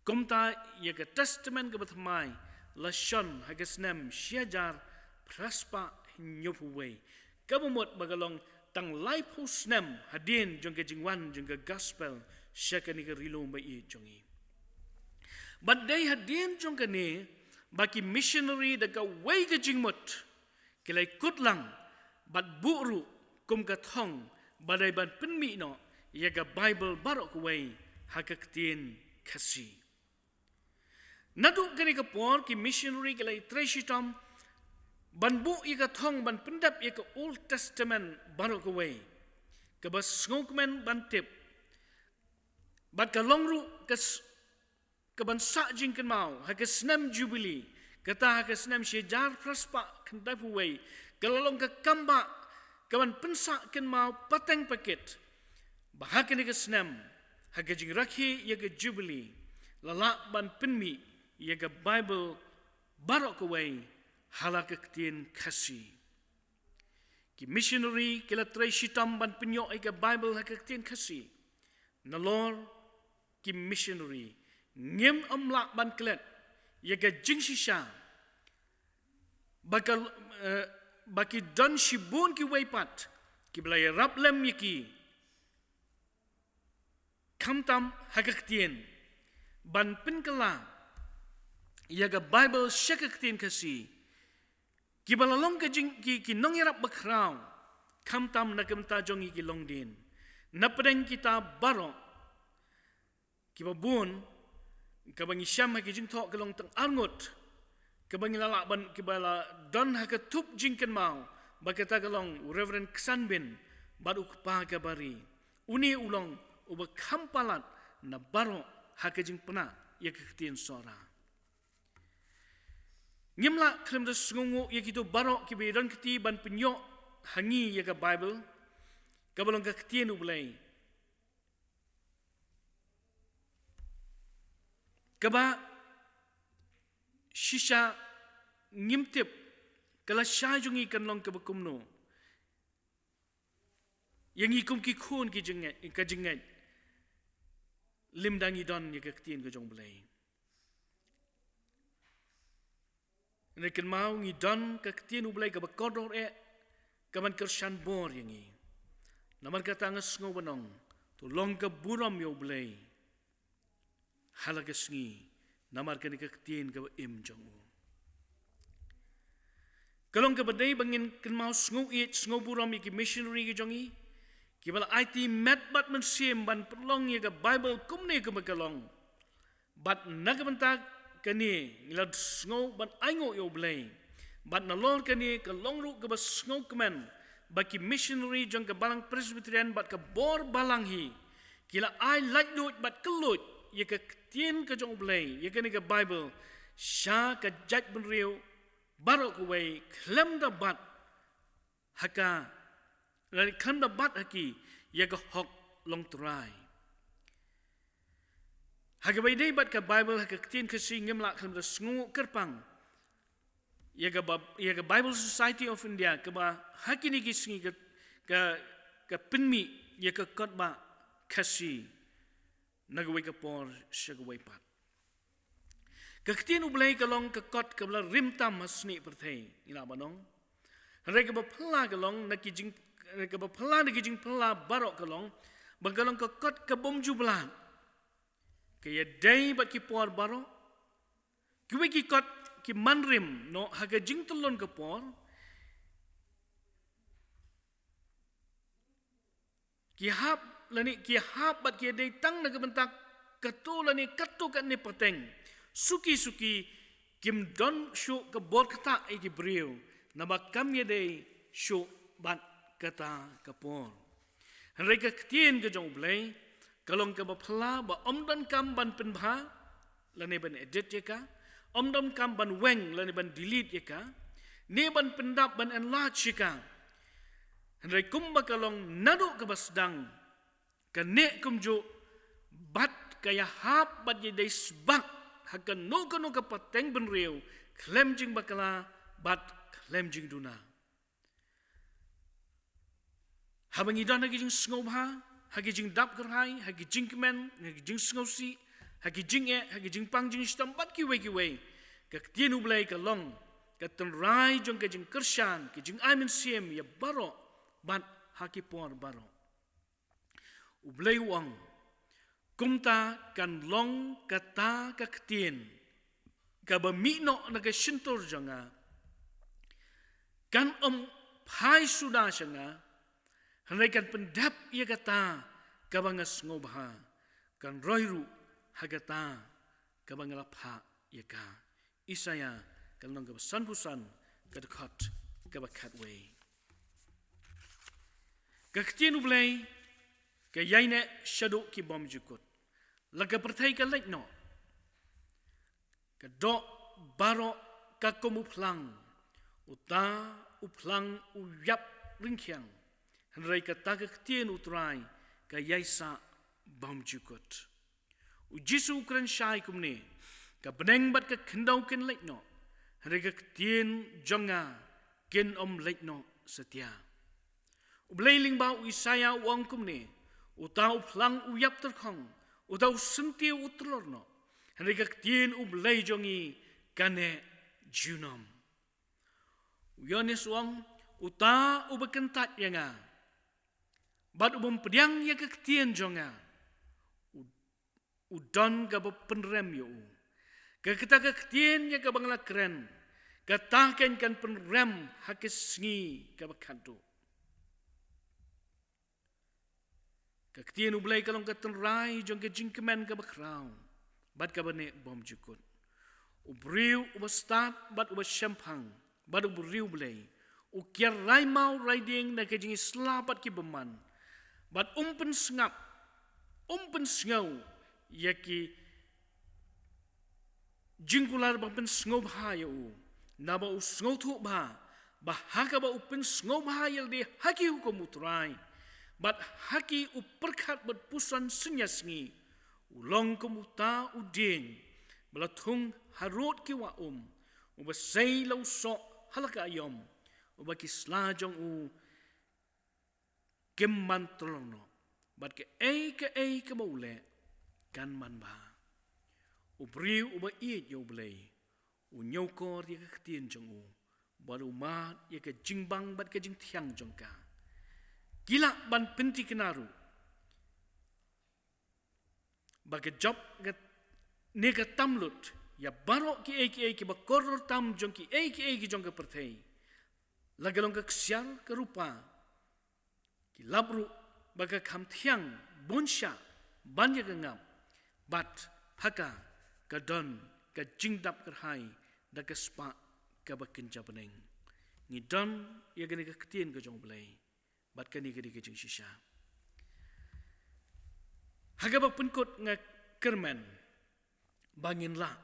Kumta ïa ka Testament kaba thymmai la shon ha ka snem shi hajar phra spah hynñiewphew wei. Kaba mut ba ka long tang laiphew snem hadien jong ka jingwan jong ka Gospel sha kane ka ri lum ba ïeit jong ngi. Bad dei hadien jong kane ba ki missionary da kawei ka jingmut ki la ïakut lang bad buh ruh kum ka thong ba dei ban pynmih noh ïa ka Bible baroh kawei ha ka ktien Khasi. Naduh kane ka por ki missionary ki la ïatrei shitom ban buh ïa ka thong ban pyndep ïa ka Old Testament baroh kawei. Kaba sngewkmen ban tip bad ka long ruh ka s-, ka ban sah jingkynmaw ha ka snem Jubilee, kata ha ka snem shi hajar phra spah khyndaiphew wei, ka la long ka kam ba ka ban pynsah kynmaw pateng pakit ba ha kane ka snem ha ka jingrakhe ïa ka Jubilee la lah ban pynmih ïa ka Bible baroh kawei ha la ka ktien Khasi. Ki missionary ki la trei shitom ban pynïoh ïa ka Bible ha ka ktien Khasi. Nalor ki missionary ngim ym lah ban klet ïa ka jingshisha ba ka, eh, ba ki don shibun kiwei pat kiba la ïarap lem ïa ki khamtam ha ka ktien ban pynkylla ïa ka Bible sha ka ktien Khasi. Kiba la long ka jing, ki, ki nongïarap bakhraw khamtam na ka bynta jong ngi ki longdien. Na pdeng kita baroh kiba bun kaba ngi shem ha ki jingthoh ka long tang arngut Kaba ngi la lah ban, kiba la don ha ka thup jingkynmaw, ba kata ka long u Reverend Ksanbin, bad u kpa kaba ri. Une u long uba kham palat na baroh ha ka jingpynah ïa ka ktien Sohra. Ngim lah khlem da sngewnguh ïa kito baroh kiba ïadon kti ban pynïoh ha ngi ïa ka Baibl, kaba long ka ktien U Blei. Kaba shisha ngim tip ka lashai jong ngi kan long kaba kumno. Ïa ngi kum ki khun ki jingngeit, ka jingngeit, lymda ngi don ïa ka ktien ka jong U Blei. Hynrei kynmaw ngi don ka ktien U Blei kaba kordor eh, kaban kyrshan bor ïa ngi. Namar kata nga sngew ban ong, to long ka burom ïa U Blei ha la ka sngi, namar kane ka ktien kaba im jong u. Ka long kaba dei ba ngin kynmaw sngew ïeit, sngew burom ïa ki missionary ki jong ngi, kiba la aiti met bad mynsiem ban pynlong ïa ka Baibl kumne kumba ka long. Bad na ka bynta kane ngi la sngew ban ainguh ïa U Blei. Bad nalor kane ka long ruh kaba sngewkmen ba ki missionary jong ka Balang Presbyterian bad ka bor balang hi ki la ai laitluid bad kylluid ïa ka ktien ka jong U Blei, ïa kane ka Baibl, sha ka jaitbynriew baroh kawei, khlem da bat ha ka, lane khlem da bat ha ki ïa ka hok longtrai. Ha kaba ïadei bad ka Baibl ha ka ktien Khasi, ngim lah khlem da sngewnguh kyrpang ïa ka ba-, ïa ka Bible Society of India, kaba ha kine ki sngi ka, ka, ka pynmih ïa ka kot ba Khasi na kawei ka por sha kawei pat. Ka ktien U Blei ka long ka kot kaba la rim tam ha snieh pyrthei, ngi lah ban ong. Hynrei kaba phylla ka long na ki jing, kaba phylla na ki jingphylla baroh ka long ba ka long ka kot ka bym ju blad. Ka ïadei bad ki por baroh. Kiwei ki kot ki man rim noh ha ka jingtyllun ka por. Ki hap lane ki hap bad ki ïadei tang na ka bynta kato lane kato katne pateng. Suki suki kim don shuh ka bor ktah ïa ki briew, naba kam ïadei shuh bad kata ka por. Hynrei ka ktien ka jong U Blei ka long kaba phylla ba ym donkam ban pynbha lane ban edit ïa ka, ym donkam ban weng lane ban delete ïa ka, ne ban pyndap ban enlarge ïa ka. Hynrei kumba ka long naduh kaba sdang, ka neh kumjuh bad ka ïahap bad ïadei sbak ha kano kano ka pateng bynriew, khlem jingbakla bad khlem jingduna. Haba ngi don ha ki jingsngewbha, ha ki jingdap kyrhai, ha ki jingkmen, ha ki jingsngewsih, ha ki jingeh, ha ki jingpang jingshitom bad kiwei kiwei, ka ktien U Blei ka long ka tynrai jong ka jingkyrshan, ka jingai mynsiem ïa baroh bad ha ki por baroh. U Blei u ong, kumta kan long kata ka ktien kaba mih noh na ka shyntur jong nga, kan ym phai suda sha nga, hynrei kan pyndep ïa kata kaba nga sngewbha, kan roi ruh ha kata kaba nga la phah ïa ka. Isaïah ka lynnong kaba sanphew san, ka dkhot kaba khatwei. Ka ktien U Blei ka ïaineh shaduh ki bymjukut. La ka pyrthei ka leit noh, ka doh baroh ka kum u phlang, uta u phlang u ïap ryngkhiang. Hynrei kata ka ktien U Trai ka ïaisah bymjukut. U Jisu u kren shai kumne, ka bneng bad ka khyndew kin leit noh, hynrei ka ktien jong nga kin ym leit noh satia. U Blei lyngba u Isaïah u ong kumne, uta u phlang u ïap tyrkhong, uta u syntiew u tlor noh, hynrei ka ktien U Blei jong ngi ka neh junom. U Ïoannis u ong, uta uba kyntait ïa nga bad u bym pdiang ïa ka ktien jong nga, u, u don kaba pynrem ïa u. Ka kata ka ktien ïa kaba nga la kren, kata kan, kan pynrem ha ka sngi kaba khatduh. Ka ktien U Blei ka long ka tynrai jong ka jingkmen kaba khraw bad kaba neh bymjukut. U briew uba stad bad uba shemphang bad u briew Blei, u kiar rai maw rai dieng na ka jingisla bad ki bymman, bad um pynsngap, um pynsngew ïa ki jingkular ba pynsngewbha ïa u, naba u sngewthuh bha ba ha kaba u pynsngewbha ïa lade ha ki hukum U Trai bad ha ki u pyrkhat bad puson synñia sngi, u long kum uta u dieng ba la thung harud ki wah um, uba sei la u soh ha la ka aïom, uba ki sla jong u kim man tyllong noh, bad kaei kaei kaba u leh kan man bha. U briew uba ïeit ïa U Blei, u ñiewkor ïa ka ktien jong u, bad u mad ïa ka jingbang bad ka jingthiang jong ka. Ki lah ban pynthikna ruh ba ka jop ka, ne ka tam lut ïa baroh kiei kiei kiba kordor tam jong kiei kiei ki jong ka pyrthei, la ka long ka ksiar, ka rupa, ki lap ruh ba ka kham thiang bun shah ban ïa ka ngap, bad ha ka ka don ka jingdap kyrhai da ka spah kaba kynja bneng. Ngi don ïa kane ka ktien ka jong U Blei, bad kane ka dei ka jingshisha. Ha kaba pynkut nga kyrmen ba ngin lah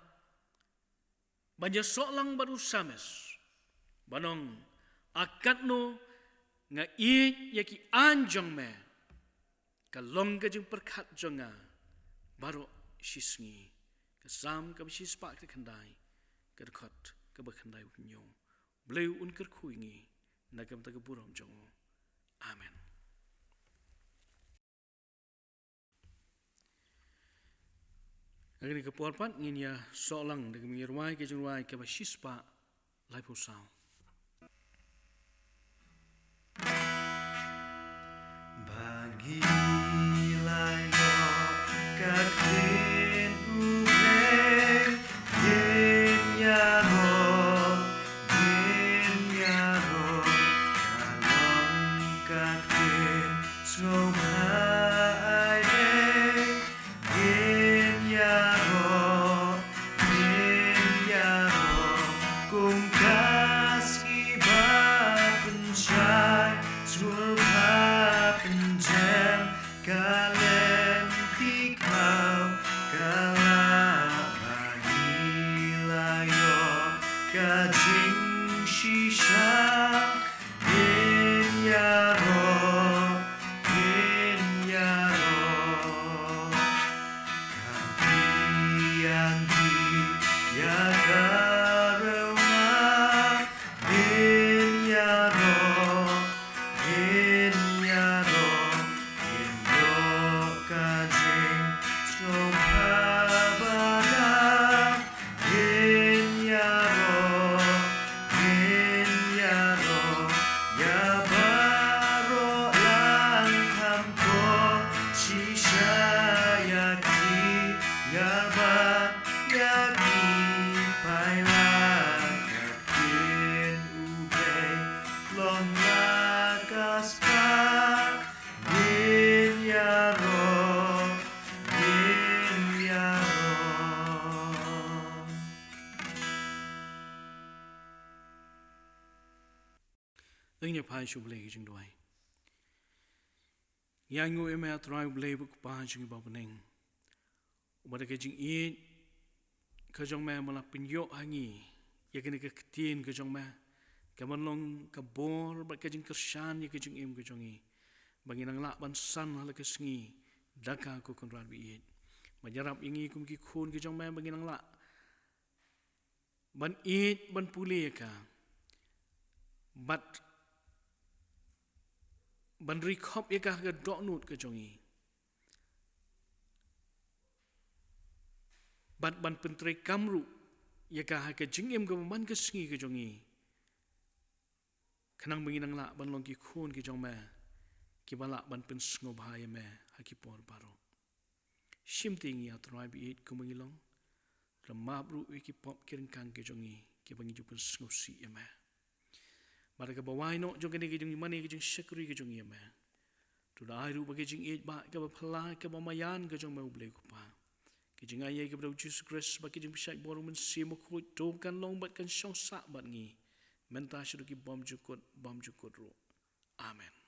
ban ïasoh lang bad u salmis, ban ong, a katno nga ïeit ïa ki aiñ jong me, ka long ka jingpyrkhat jong nga baroh shisngi. Ka Salm kaba shispah khyndai, ka dkhot kaba khyndai phew hynñiew. Blei un kyrkhu ïa ngi na ka bynta ka burom jong u. Amen. Ha kane ka por pat ngin ïasoh lang da ka jingrwai, ka jingrwai kaba shispah laiphew saw. Ba ngi la ïoh ka ktien U Blei, ngin ïaroh, ngin ïaroh, ka long ka ktien sngewbha ai dei, ngin ïaroh, ngin ïaroh, kum ka sngi ba pynshai, sngewbha pynjem, ka lynti khlaw, ka lah ba ngi la ïoh ka jingshisha, ngin ïaroh, ngin ïaroh. Ka biang ki ïa ka rynga, ngin ïaroh, ngin ïaroh, ngin ïoh ka jingsngewbha ba dang, ngin ïaroh, ngin ïaroh, ïa baroh lang kham kong shisha ïa ki, ïa ba ïa ki paila ka ktien U Blei, long la ka spah, ngin ïaroh, ngin ïaroh. Ngin ïa phai sha U Blei ka jingduwai. Ngi ainguh ïa me, A Trai U Blei bad U Kpa jong ngi uba ha bneng, uba da ka jingïeit ka jong me, me la pynïoh ha ngi ïa kane ka ktien ka jong me, ka ban long ka bor bad ka jingkyrshan ïa ka jingim ka jong ngi, ba ngin nang lah ban san ha la ka sngi da ka, ko Kynrad ba ïeit. Ban ïarap ïa ngi kum ki khun ka jong me, ba ngin nang lah ban ïeit, ban pule ïa ka, bad ban ri khop ïa ka ha ka dohnud ka jong ngi, bad ban pyntreikam ruh ïa ka ha ka jingim kaba man ka sngi ka jong ngi, khnang ba ngin nang lah ban long ki khun ki jong me, kiba lah ban pynsngewbha ïa me ha ki por baroh. Shim te ïa ngi, A Trai ba ïeit, kumba ngi long. To map ruh ïa ki pop ki ryngkang ki jong ngi, kiba ngi ju pynsngewsih ïa me. Bad ha kaba wai noh jong kane ka jingmane ka jingshakri ka jong ngi ïa me, to da ai ruh ba ka jingïeit ba kaba phylla, kaba maïan ka jong me, U Blei U Kpa, Ki jingaiei kiba da u Jisu Khrist bad ki jingpynshitom bor u Mynsiem Bakhuid, to kan long bad kan shong sah bad ngi mynta shaduh ki bymjukut bymjukut ruh. Amen.